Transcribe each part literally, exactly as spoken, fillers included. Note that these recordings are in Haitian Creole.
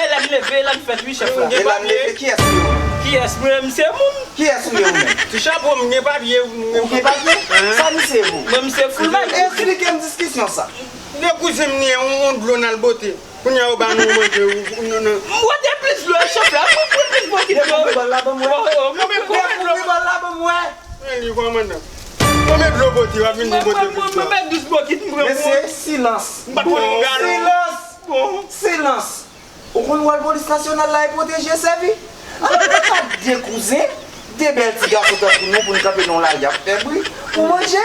Elan leve, Elan fèt, wi, chèf la. Elan leve, kiyès ou ye? Kiyès? Mwen, m se moun. Kiyès ou ye ou menm? Ti chapo, m gen papye. Ou gen papye? Sa misye ye pou? Mwen, m se full bag. Esplike m diskisyon sa. De kouzen m ni yon, yon dlo n al bote. Kounye a ou ba nou manje, ou, ou, nou, nou. M bote plis dlo, chèf la. Mwen pran plis bokit dlo. Dekouvri bòl la ban mwen. Oh, oh, mwen pran dlo. Dekouvri bòl la ban mwen. Men li kòmandan. Konbyen dlo bote, w ap vin pou bote plis dlo? Mwen met douz bokit, m pran. Mesye, silans. M pa t konn yon galon. Silans. Bon. Silans. Ou konn wòl polis nasyonal la e pwoteje e sèvi? Alò, nou ka de kouzen, de bèl ti gason tankou nou pou n kanpe nan yon lari ap fè bri, pou manje,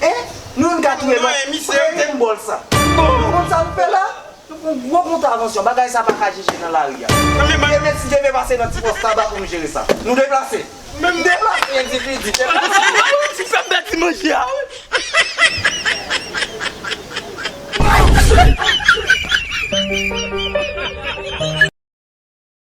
en? Nou youn ka touye lòt, prete m bòl sa. Ou konn sa nou fè la? Nou pran gwo kontravansyon, bagay sa pa ka jije nan lari a. Demen si Dye vle pase nan ti pòs Taba pou nou jere sa. Nou deplase. Deplase endividi, deplase. Ti fè bèt ti manje a, wi.